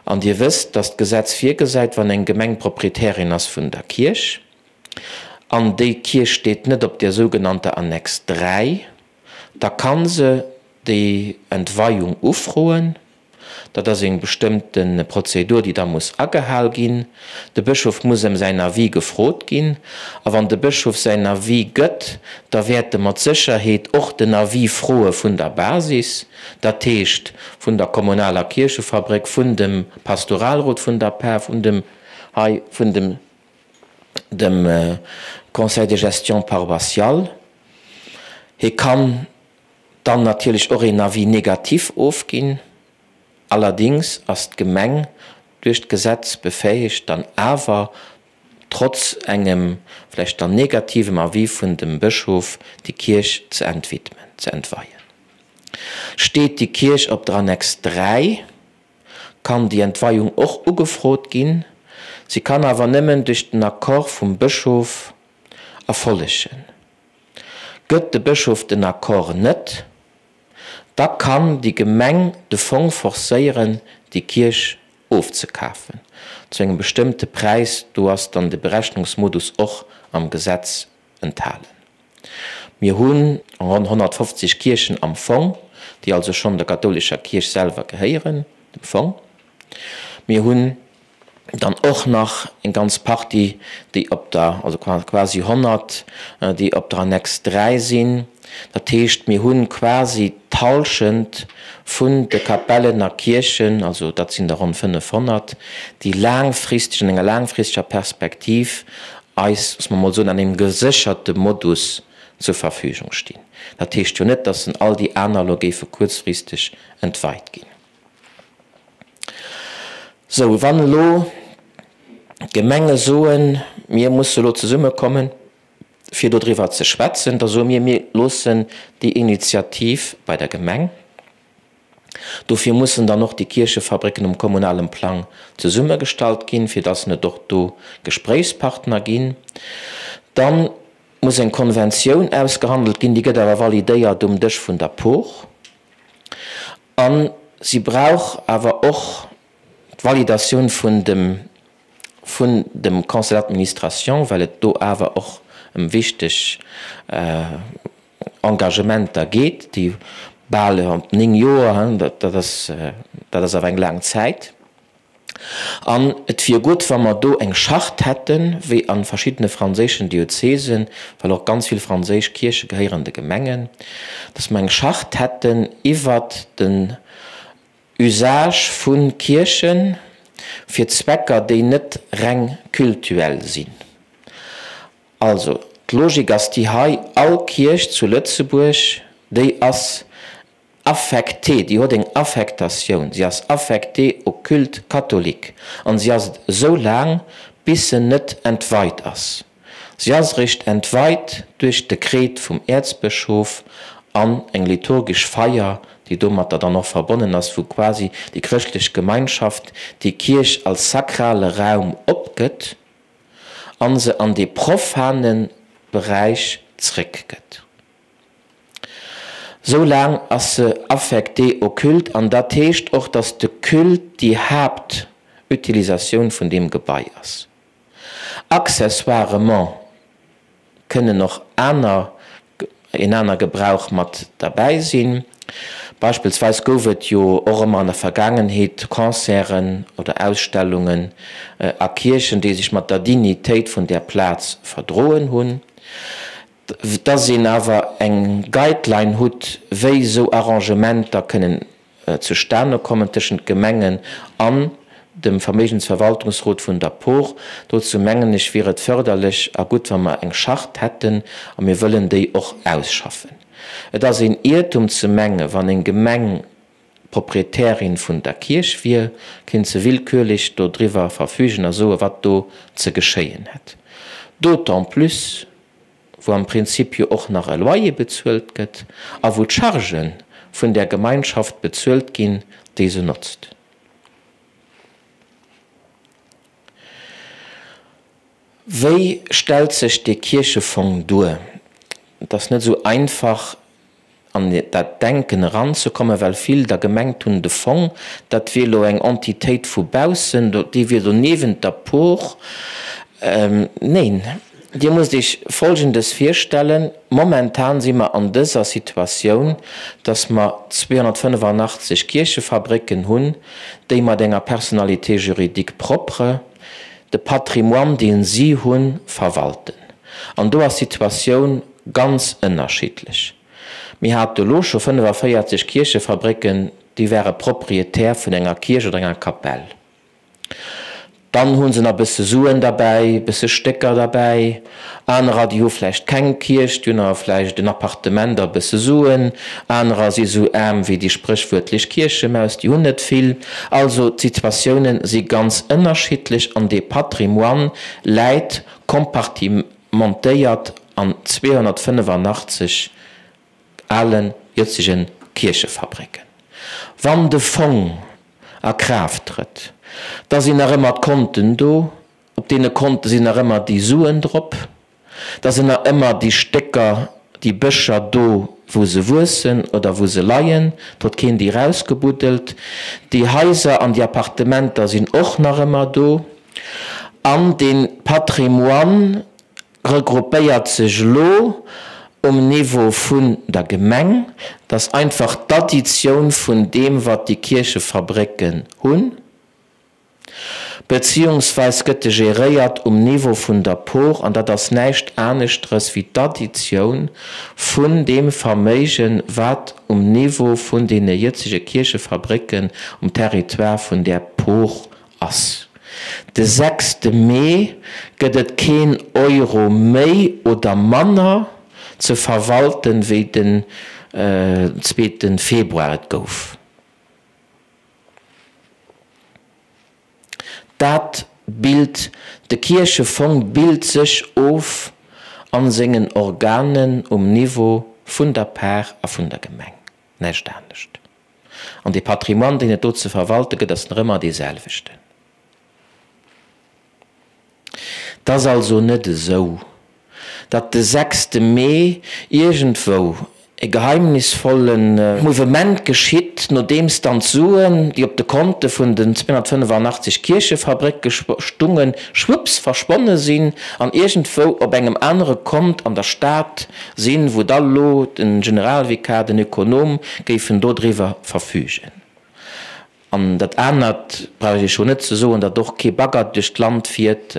Speaker 1: An Dir wësst, dass d'Gesetz virgesäit, wann eng Gemeng Proprietärin ass vun der Kierch, an déi Kierch steet net op där sougenannter Annex 3, da ka se déi Entweiung ufroen. Dat ass eng bestëmmte Prozedur, déi da muss agehal ginn. De Bëschof muss ëm säin Avis gefrot ginn. A wann de Bëschof säin Avis gëtt, da wäert e mat Sécherheet och den Avis froe vun der Basis, dat heescht vun der kommunaler Kierchefabréck, vun dem Pastoralrot vun der Par, vun dem hei vun dem dem Conseil de gestion paroissial. Hie kann dann natierlech och een Avis négatif ofginn. Allerdings ass d'Gemeng duerch d'Gesetz befähigt, dann awer trotz engem vläicht dann negativem Avis vun dem Bëschof déi Kierch ze entwidmen, ze entweien. Steet déi Kierch op der Annex 3, kann déi Entweiung och ugefrot ginn. Si kann awer nëmmen duerch den Accord vum Bëschof erfollegen. Gëtt de Bëschof den Accord net, da kann déi Gemeng de Fong forcéieren, déi Kierch ofzekafen zu engem bestëmmte Präis. Do ass dann de Berechnungsmodus och am Gesetz enthalen. Mir hu ronn 150 Kierchen am Fong, déi also schonn der kathoulescher Kierch selwer gehéieren, dem Fong. Mir hunn dann och nach eng ganz Partie, déi op der, also quasi 100, déi op der Annex 3 sinn. Dat heescht, mir hu quasi d'Hallschent vun de Kapellen a Kierchen, also dat sinn der ronn 500, déi laangfristeg, an enger laangfristeger Perspektiv eis, loosse mer emol soen, an engem gesécherte Modus zur Verfügung stinn. Dat heescht jo net, dass en all déi aner elo géife kuerzfristeg entweit ginn. Sou, wann elo d'Gemenge soen, mir musse elo zesummekommen, fir dodriwwer ze schwätzen, da soe mir, mir loossen déi Initiativ bei der Gemeng. Dofir mussen dann och déi Kierchefabrécken um kommunalem Plang zesummegestallt ginn, fir dass net och do Gespréichspartner ginn. Da muss eng Konventioun ausgehandelt ginn, déi gëtt awer validéiert um Dësch vun der Por. A si brauch awer och d'Validatioun vun dem vun dem Conseil d'administration, well et do awer och ëm wichteg Engagementer geet, déi bal 9 Joer, dat ass dat ass awer eng laang Zäit. An et wier gutt, wa mer do eng Charte hätten, wéi a verschiddene franséischen Diözesen, well och ganz vill franséisch Kierche gehéieren de Gemengen, dass mer eng Charte hätten iwwert den Usage vu Kierche fir Zwecker, déi net reng cultuel sinn. Also, d'Logik ass déi hei, All Kierch zu Lëtzebuerg, déi ass affectée, déi huet eng Affectatioun, si ass affectée au culte catholique an si ass et esou laang, bis se net entweit ass. Si ass eréischt entweit duerch d'Dekret vum Äerzbëschof an eng liturgesch Feier, déi domatter dann och verbonnen ass, wou quasi déi chrëschtlech Gemeinschaft déi Kierch als sakrale Raum opgëtt an se an dee profane Beräich zréckgëtt. Sou laang ass se affectée au culte an dat heescht och, dass de Culte déi Haaptutilisatioun vun deem Gebai ass. Accessoirement kënnen och aner, een aner Gebrauch mat derbäi sinn. Beispillsweis gouf et jo och ëmmer an der Vergaangenheet Concerten oder Ausstellungen a Kierchen, déi sech mat der Dignitéit vun där Plaz verdroen hunn. Dass een awer eng Guideline hutt, wéi esou Arrangementer kënnen zustane kommen tëschent Gemengen an dem Verméigensverwaltungsrot vun der Por. Dozou mengen ech, wier et förderlech a gutt, wa mer eng Charte hätten, a mir wëllen déi och ausschaffen. Et ass een Iertum ze menge wann eng Gemeng Proprietärin vun der Kierch wier, kéint se willkürlech dodriwwer verfügen a soe wat do ze geschéien hätt. D'autant plus wou am Prinzip jo och nach e Loyer bezuelt gëtt a wou d'Chargen vun där Gemeinschaft bezuelt ginn, déi se notzt. Wéi stellt sech dee Kierchefong duer? Et ass net esou einfach. an dat Denken eranzekommen, well vill da gemengt hunn, de Fong, dat wier elo eng Entitéit vu baussen, déi wier do niewent der Por. Neen, Dir musst Iech Folgendes virstellen, Momentan si mer an dëser Situatioun, dass mer 285 Kierchefabrécken hunn, déi mat enger Personnalité juridique propre de Patrimoine, dee si hunn, verwalten. An do ass d'Situatioun ganz ënnerschiddlech. Mir hate lo scho 45 Kierchefabrécken, déi ware Proprietär vun enger Kierch oder enger Kapell. Dann hu se nach bësse Suen derbäi, bësse Stécker derbäi. Anerer, déi hu vläicht keng Kierch, déi hunn awer vläicht en Appartement a bësse Suen. Anerer si sou aarm wéi déi spréchwuertlech Kierchemaus, déi hunn net vill. Also d'Situatiounen si ganz ënnerschiddlech an dee Patrimoine läit kompartimentéiert an 285 ale jëtzege Kierchefabrécken. Wann de Fong a Kraaft trëtt, da sinn nach ëmmer d'Konten do, op deene Konte sinn nach ëmmer déi Suen drop, da sinn nach ëmmer déi Stécker, déi Bëscher do, wou se wuessen oder wou se leien, et huet keen déi erausgebuddelt. Déi Haiser an déi Appartementer sinn och nach ëmmer do. An dee Patrimoine regroupéiert sech elo um Niveau vun der Gemeng, dass einfach d'Additioun vun deem, wat déi Kierchefabrécken hunn, beziehungsweis gëtt e geréiert um Niveau vun der Por, an dat ass näischt aneschteres wéi d'Additioun vun deem Verméigen, wat um Niveau vun deene jëtzege Kierchefabrécken um Territoire vun där Por ass. De sechste Mee gëtt et keen Euro méi oder manner ze verwalten, wéi den zweete Februar et gouf. Dat bilt, de Kierchefong bilt sech of an sengen Organen um Niveau vun der Par a vun der Gemeng, näischt anescht. An dee Patrimoine, deen et do ze verwalte gëtt, ass nach ëmmer dee selwechten. Et ass also net esou, datt de sechste Mee iergendwou e geheimnisvolle Mouvement geschitt, nodeems dann d'Suen, déi op de Konte vun den 285 Kierchefabrécke stungen, schwupps verschwonne sinn an iergendwou op engem anere Kont an der Stad sinn, wou da lo den Generalvikar, den Ökonom géifen do driwwer verfügen. An dat anert brauch ech Iech scho net ze soen, datt och kee Bagger duerch d'Land fiert,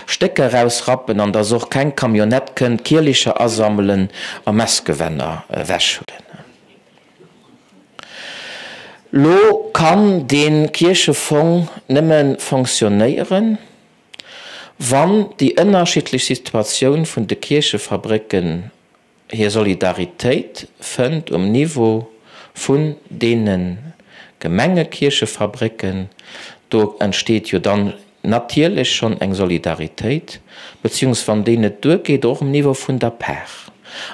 Speaker 1: Stécker erausrappen an datt och keng Camionnette kënnt Kierlicher asammelen a Messgewänner ewechhuelen. Lo kann dee Kierchefong nëmme fonctionnéieren, Wann déi ënnerschiddlech Situatioun vun de Kierchefabrécken hir Solidaritéit fënnt um Niveau vun deene Gemengekierchefabrécken, do entsteet jo dann natierlech schonn eng Solidaritéit, beziehungs wann déi net duergeet, och um Niveau vun der Par.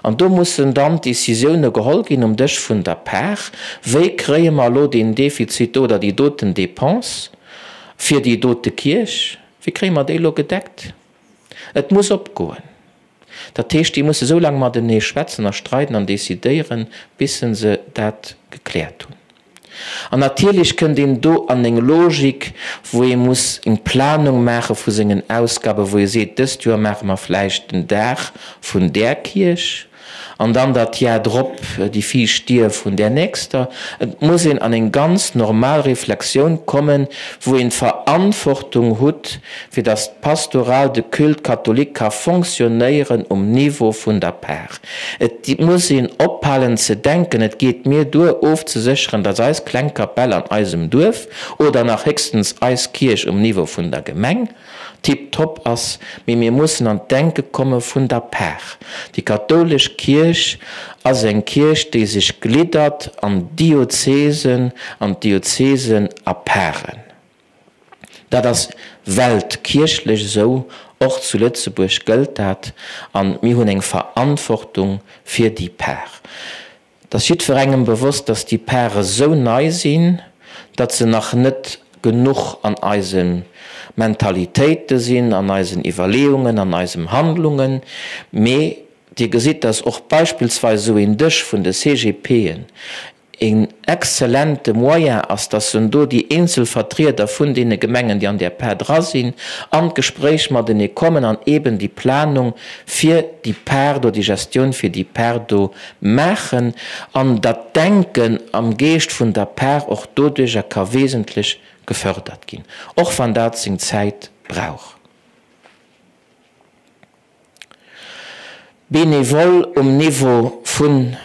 Speaker 1: An do mussen dann d'Décisioune geholl ginn um Dësch vun der Par, Wéi kréie mer elo deen Defizit do oder déi doten Dépense Fir déi dote Kierch, wéi kréie mer déi elo gedeckt? Et muss opgoen. Dat heescht, déi musse sou laang matenee schwätzen a streiden an decidéieren, bis se dat gekläert hunn. An natierlech kënnt een do an eng Logik, wou ee muss eng Planung maache vu sengen Ausgaben, wou ee seet, dëst Joer maache mer vläicht den Daach vun där Kierch, An dann dat Jar drop déi viischt Dier vun där nächster. Et muss een an eng ganz normal Reflexioun kommen, wou een d'Verantwortung hutt, fir datt d'Pastoral de culte catholique ka fonctionnéieren um Niveau vun der Par. Et muss een ophalen ze denken, et geet mir duer ofzesécheren, datt eis kleng Kapell an eisem Duerf oder nach héchstens eis Kierch um Niveau vun der Gemeng, tip top ass, mee mir mussen an d'Denke komme vun der Par. Déi kathoulesch Kierch ass eng Kierch, déi sech gliddert an Diözesen, an d'Diözesen a Paren. Dat ass weltkierchlech esou, och zu Lëtzebuerg gëllt dat, a mir hunn eng Verantwortung fir déi Par. Et ass jiddwerengem bewosst, dass déi Pare sou nei sinn, datt se nach net genuch an eise Mentalitéite sinn, an eisen Iwwerleeungen, an eisem Handlungen. Mee. Dir gesitt, dass och beispillsweis esou een Dësch vun de CGPen een exzellente Moyen ass, dass en do déi eenzel Vertrieder vun deene Gemengen, déi an där Par dra sinn, an d'Gespréich matenee kommen an eeben déi Planung fir déi Par do, déi Gestioun fir déi Par do maachen an dat Denken am Geescht vun der Par och doduerjer ka wesentlech gefördert ginn, och wann dat seng Zäit brauch. Benevol um Niveau vun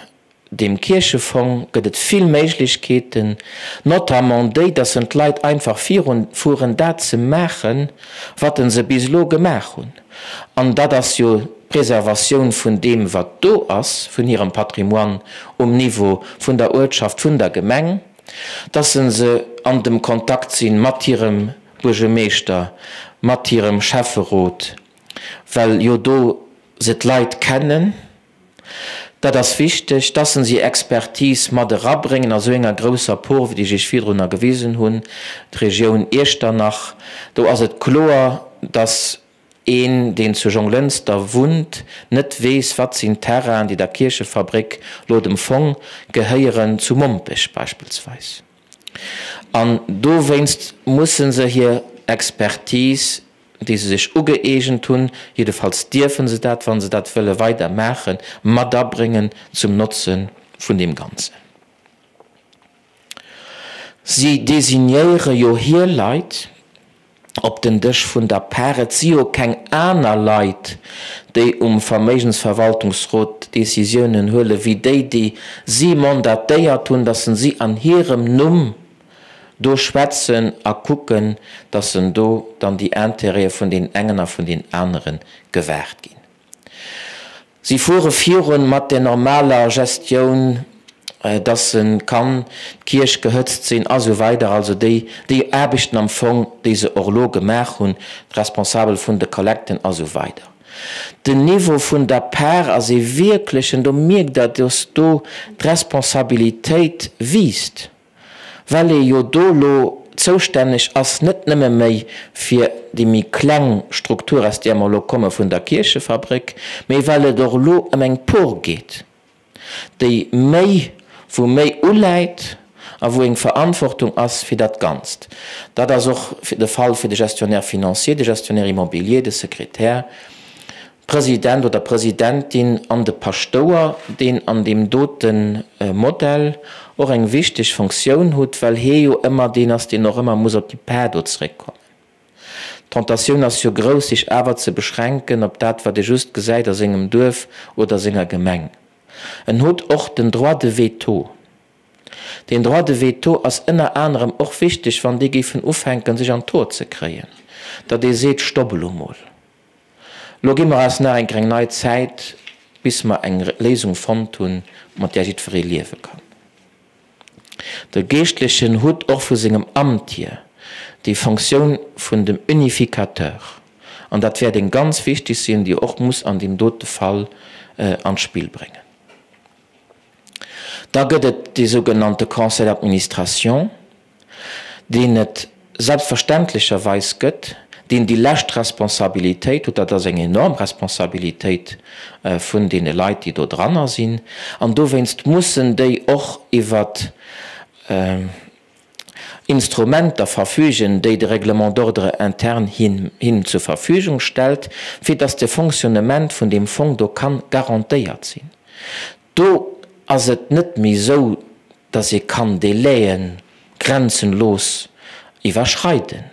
Speaker 1: dem Kierchefong gëtt et vill Méiglechkeeten, notamment déi, dass en d'Leit einfach virun fueren dat ze maachen, wat en se bis elo gemaach hunn. An dat ass jo d'Preservatioun vun deem, wat do ass, vun hirem Patrimoine um Niveau vun der Uertschaft, vun der Gemeng, dass en se an dem Kontakt si mat hirem Buergemeeschter, mat hirem Schäfferot, well jo do se d'Leit kennen. Dat ass wichteg, dass se Expertise mat erabréngen a sou enger grousser Por, wéi ech Iech virdrunner gewisen hunn, d'Regioun Iechternach. Do ass et kloer, dass een, deen zu Jonglënster wunnt, net weess, wat sinn d'Terrainen, déi der Kierchefabréck lo dem Fong gehéieren, zu Mompech beispillsweis. An dowéinst musse se hir Expertise déi se sech ugëeegent hunn, jiddefalls dierfe se dat, wa se dat wëlle weider maachen, mat abréngen zum Notze vun deem Ganzen. Si designéiere jo hir Leit op den Dësch vun der Par. Et si jo keng aner Leit, déi um Verméigensverwaltungsrot Décisiounen huelen, wéi déi, déi si mandatéiert hunn, dass se an hirem Numm do schwätzen a kucken, dass en do dann déi Intérêtë vun deenen engen a vun deenen anere gewaart ginn. Si fuere virun mat der normaler Gestioun, dass e kann d'Kierch gehëtzt sinn a sou weider, also déi, déi Aarbechten am Fong, déi se och elo gemaach hunn, d'Responsabel vun de Kollekten a sou weider. Den Niveau vun der Par ass ee wierklechen, do mierkt Der, dass do d'Responsabilitéit wiisst. Well ee jo do lo zoustänneg ass net nëmme méi fir déi méi kleng Struktur, aus där mer elo komme vun der Kierchefabréck, mee well et och elo ëm eng Por geet, déi méi, wou méi uläit a wou eng Verantwortung ass fir dat Ganzt. Dat ass och de Fall fir de Gestionnaire financier, de Gestionnaire immobilier, de Sekretär. President oder Presidentin an de Paschtouer, deen an deem dote Modell och eng wichteg Fonctioun hutt, well hee jo ëmmer deen ass, deen och ëmmer muss op déi Par do zréckkommen. D'Tentatioun ass jo grouss, sech awer ze beschränken op dat, wat ee just gesäit a sengem Duerf oder senger Gemeng. En hutt och den Droit de veto. Deen Droit de veto ass ënner anerem och wichteg, wann déi géifen ufänken, sech an d'Hoer ze kréien, datt ee seet, Stopp elo mol. Lo gi mer eis nach eng Kéier eng nei Zäit, bis mer eng Léisung fonnt hunn, mat där jiddweree liewe kann. De Geeschtlechen hutt och vu sengem Amt hier déi Fonctioun vun dem Unificateur, an dat wäert eng ganz wichteg sinn, déi och muss an deem dote Fall an d'Spill bréngen. Da gëtt et dee sougenannte Conseil d'administration, deen et selbstverständlecherweis gëtt, deen déi lescht Responsabilitéit huet. Dat ass eng enorm Responsabilitéit vun deene Leit, déi do dranner sinn. An dowéinst mussen déi och iwwer Instrumenter verfügen, déi de Règlement d'ordre interne hinnen zur Verfügung stellt, fir dass de Fonctionnement vun deem Fong do kann garantéiert sinn. Do ass et net méi esou, dass ee kann Délaië grenzenlos iwwerschreiden.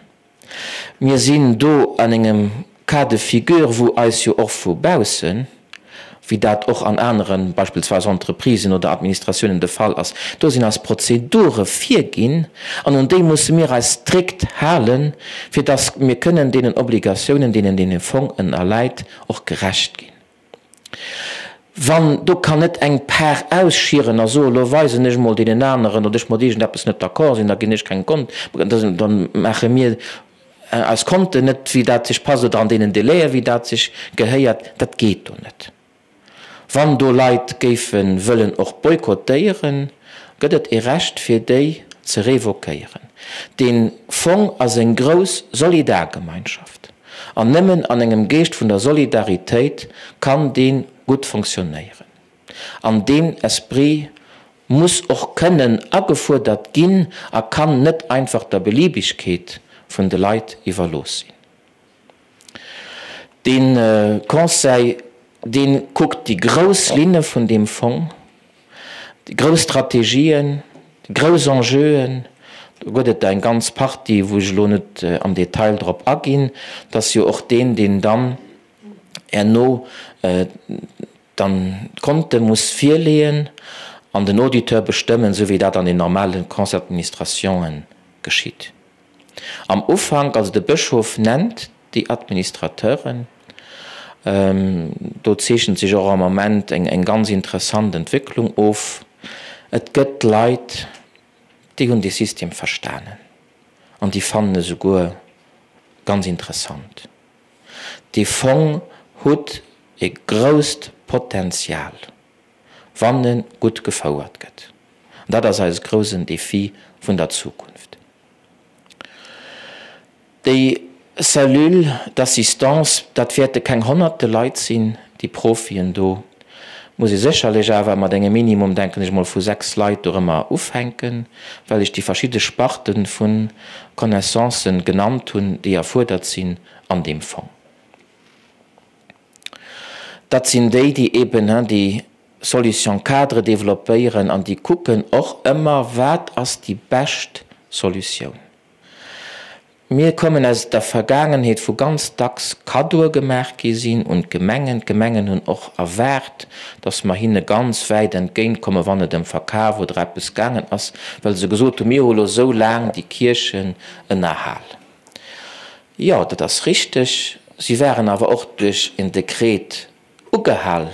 Speaker 1: Mir sinn do an engem Cas de figure, wou eis jo och vu baussen, wéi dat och an aneren, beispillsweis Entreprisen oder Administratiounen de Fall ass, do sinn eis Prozedure virginn an un déi musse mir eis strikt halen, fir dass mir kënnen deenen Obligatiounen, deenen dee Fong ënnerläit, och gerecht ginn. Wann, do kann net eng Par ausschieren a soen, elo weisen ech emol deenen aneren, datt ech mat iergendeppes net d'accord sinn, da ginn ech keng Kont, da maache mir eis Konten net, wéi dat sech passt oder an deenen Délaië wéi dat sech gehéiert. Dat geet do net. Wann do Leit géife wëllen och boykottéieren, gëtt et ee Recht fir déi ze revoquéieren. Dee Fong ass eng grouss Solidargemeinschaft. An nëmmen an engem Geescht vun der Solidaritéit kann dee. gutt fonctionnéieren. An deen Esprit muss och kënnen agefuerdert ginn a kann net einfach der Beliebigkeet vun de Leit iwwerlooss sinn. Dee Conseil, dee kuckt déi grouss Linne vun deem Fong, déi grouss Strategien, déi grouss Enjeuen. Do gëtt et der eng ganz Partie, wou ech elo net am Detail drop aginn. Et ass jo och deen, deen dann herno dann d'Konte muss virleeën an den Auditeur bestëmmen, esou wéi dat an den normale Conseils d'administrationen geschitt. Am Ufank, also de Bëschof nennt déi Administrateuren, do zeechent sech och am Moment eng ganz interessant Entwécklung of, et gëtt Leit, déi hunn dee System verstanen an déi fannen e souguer ganz interessant. Dee Fong hutt e grousst Potenzial. wann e gutt gefouert gëtt. An dat ass eise grousen Défi vun der Zukunft. Déi Cellule d'assistance, dat wäerte keng Honnerte Leit sinn, déi Profien do, muss ee sécherlech awer mat engem Minimum, denken ech mol, vu 6 Leit dorëmmer ufänken, well ech déi verschidde Sparte vu Connaissancen genannt hunn, déi erfuerdert sinn an deem Fong. Dat sinn déi, déi eben déi Solution cadre développéieren an déi kucken och ëmmer, wat ass déi bescht Solutioun. Mir kommen aus der Vergaangenheet, wou ganz dacks Kaddoe gemaach gi sinn un d'Gemengen. D'Gemengen hunn och erwaart, dass mer hinne ganz wäit entgéintkommen, wann et ëm Verkaf oder eppes gaangen ass, well se gesot hunn, mir hu lo esou laang déi Kierchen ënnerhal. Jo, dat ass richteg. Si waren awer och duerch en Dekret ugehal,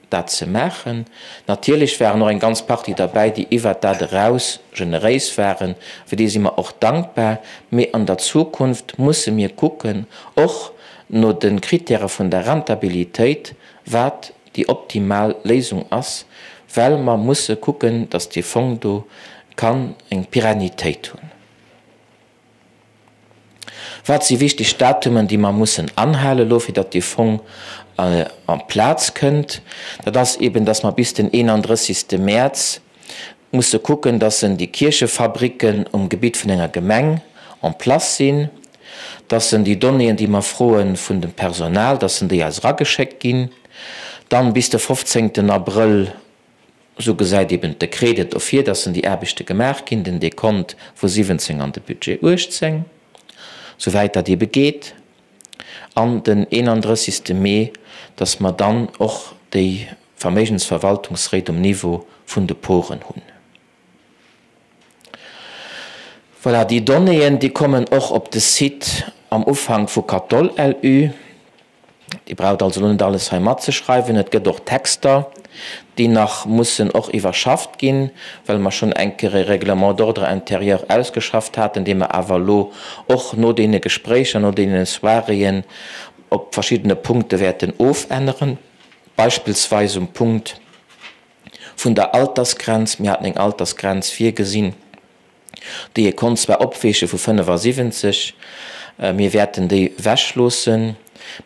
Speaker 1: dat ze maachen. Natierlech waren och eng ganz Partie derbäi, déi iwwert dat eraus generéis waren. Fir déi si mer och dankbar. Mee an der Zukunft musse mir kucken, och no de Kritäre vun der Rentabilitéit, wat déi optimal Léisung ass, well mer musse kucken, datt dee Fong do kann eng Pérennitéit hunn. Wat si wichteg Datumen, déi mer mussen anhale lo, fir datt dee Fong en place kënnt? Dat ass eeben, datt mer bis den 31. Mäerz musse kucken, datt en déi Kierchefabricken um Gebitt vun enger Gemeng en place sinn, datt en déi Donnéeën, déi mer froe vun dem Personal, datt en déi eis erageschéckt ginn. Dann bis de 15. Abrëll Esou gesäit eben d'Dekret et och vir, dass en déi Aarbechte gemaach ginn, den Dekont vu 17 an de Budget 18, souwäit dat ebe geet, an den 31. Mee, dass mer dann och déi Verméigensverwaltungsréit um Niveau vun de Poren hunn. Voilà, déi Donnéeën, déi kommen och op de Site am Ufank vu Katol-LU. Dir braucht also elo net alles hei matzeschreiwen. Et gëtt och Texter, déi nach mussen och iwwerschafft ginn, well mer schonn eng Kéier e Règlement d'ordre intérieur ausgeschafft haten, dee mer awer elo och no deene Gespréicher, no deene Soiréeën op verschiddene Punkte wäerten ofänneren, beispillsweis um Punkt vun der Altersgrenz. Mir haten eng Altersgrenz virgesinn. Déi ee konnt zwar opweeche vu 75, mir wäerten déi ewechloossen.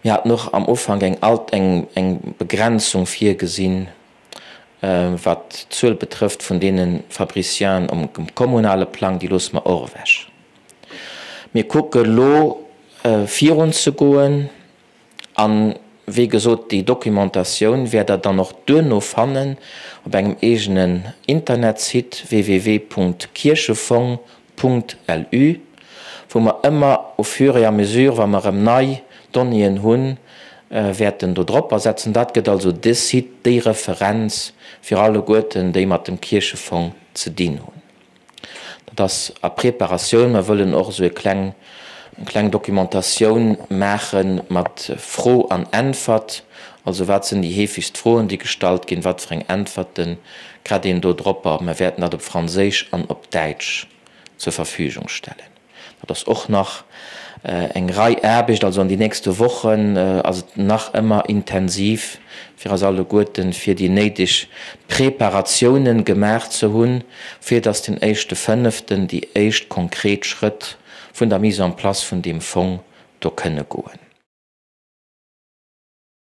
Speaker 1: Mir haten och am Ufank eng alt eng eng Begrenzung virgesinn, wat d'Zuel betrëfft vun deene Fabricienen um kommunale Plang, déi loosse mer och ewech. Mir kucke lo virunzegoen. An, wéi gesot, déi Documentatioun wäert Der dann och duerno fannen op engem eegenen Internetsite, www.kierchefong.lu, wou mer ëmmer au fur et à mesure, wa mer erëm nei Donnéeën hunn, wäerten do dropper setzen. Dat gëtt also de Site, déi Referenz fir alleguerten, déi mat dem Kierchefong ze dinn hunn. Dat ass a Preparatioun. Mer wëllen och esou e kleng, eng kleng Documentatioun maache mat Fro an Äntwert. Also wat sinn déi heefegst Froen, déi gestallt ginn, wat fir eng Äntwerte kritt een do dropper. Mer wäerten dat op Franséisch an op Däitsch zur Verfügung stellen. Dat ass och nach eng Rei Aarbecht. Also an déi nächste Wochen ass et nach ëmmer intensiv fir eis alleguerten, fir déi néideg Preparatiounen gemaach ze hunn, fir dass den éischte Fënneften déi éischt konkret Schrëtt vun der Mise en place vun deem Fong do kënne goen.